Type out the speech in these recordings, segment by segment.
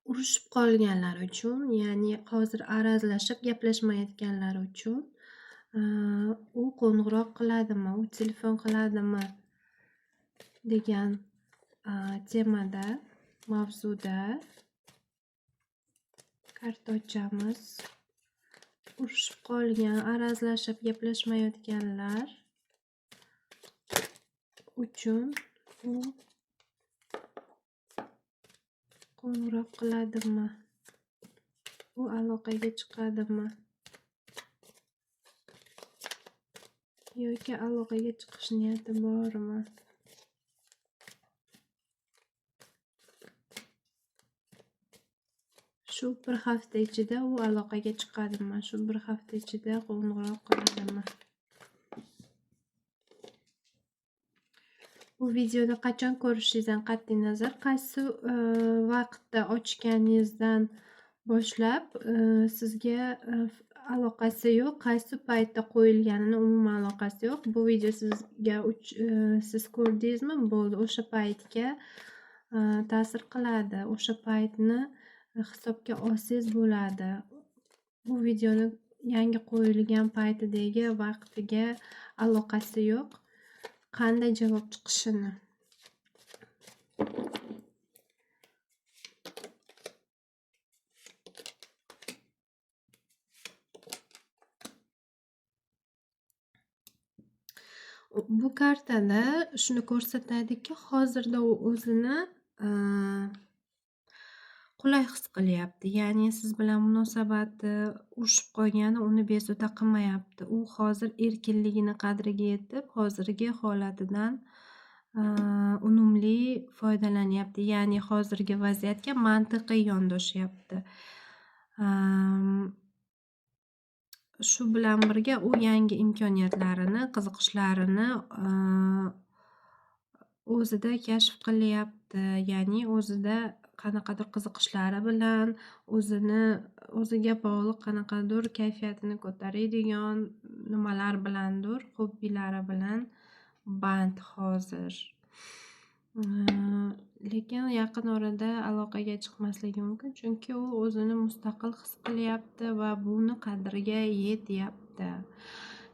Urushib qolganlar uchun, ya'ni hozir arazlashib gaplashmayotganlar uchun u qo'ng'iroq qiladimi, u telefon qiladimi degan temada, mavzuda karta ochamiz. Urushib qolgan, arazlashib gaplashmayotganlar uchun u qo'ng'iroq qiladimi, u aloqaga chiqadimi yoki aloqaga chiqish niyati bormi? Shu bir hafta ichida u aloqaga chiqadimi? Shu bir hafta ichida qo'ng'iroq qiladimi? Bu videoni qachon ko'rishingizdan qat'iy nazar, qaysi vaqtda ochganingizdan boshlab sizga aloqasi yo'q, qaysi paytda qo'yilganini umuman aloqasi yo'q. Bu video sizga siz ko'rdingizmi, bo'ldi, o'sha paytga ta'sir qiladi. O'sha paytni hisobga olsangiz bo'ladi. Bu videoni yangi qo'yilgan paytidagi vaqtiga aloqasi yo'q. Qanday javob chiqishini. Bu kartada shuni ko'rsatadiki, hozirda u o'zini qulay his qilyapti. Ya'ni siz bilan munosabati urushib qolgani uni bezovta qilmayapti. U hozir erkinligini qadriga yetib, hozirgi holatidan unumli foydalanyapti. Ya'ni hozirgi vaziyatga mantiqiy yondashyapti. Shu bilan birga u yangi imkoniyatlarini, qiziqishlarini o'zida kashf qilyapti. Ya'ni o'zida qanaqadir qiziqishlari bilan o'zini o'ziga bog'liq qanaqadir kayfiyatini ko'taradigan nimalar bilandir, hobbilari bilan band hozir. Lekin yaqin orada aloqaga chiqmasligi mumkin, chunki u o'zini mustaqil his qilyapti va buni qadriga yetyapti.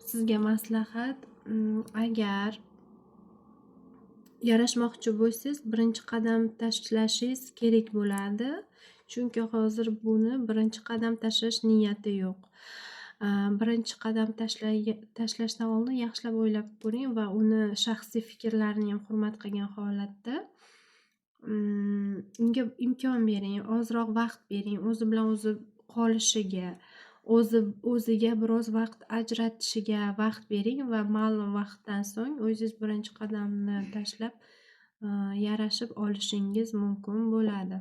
Sizga maslahat, agar yarashmoqchi bo'lsangiz, birinchi qadam tashlashingiz kerak bo'ladi. Chunki hozir buni birinchi qadam tashlash niyati yo'q. Birinchi qadam tashlashdan oldin yaxshilab o'ylab ko'ring va uni shaxsiy fikrlarini ham hurmat qilgan holatda unga imkon bering, ozroq vaqt bering, o'zi bilan o'zi qolishiga, o'zi o'ziga biroz vaqt ajratishiga vaqt bering va ma'lum vaqtdan so'ng o'zingiz birinchi qadamni tashlab yarashib olishingiz mumkin bo'ladi.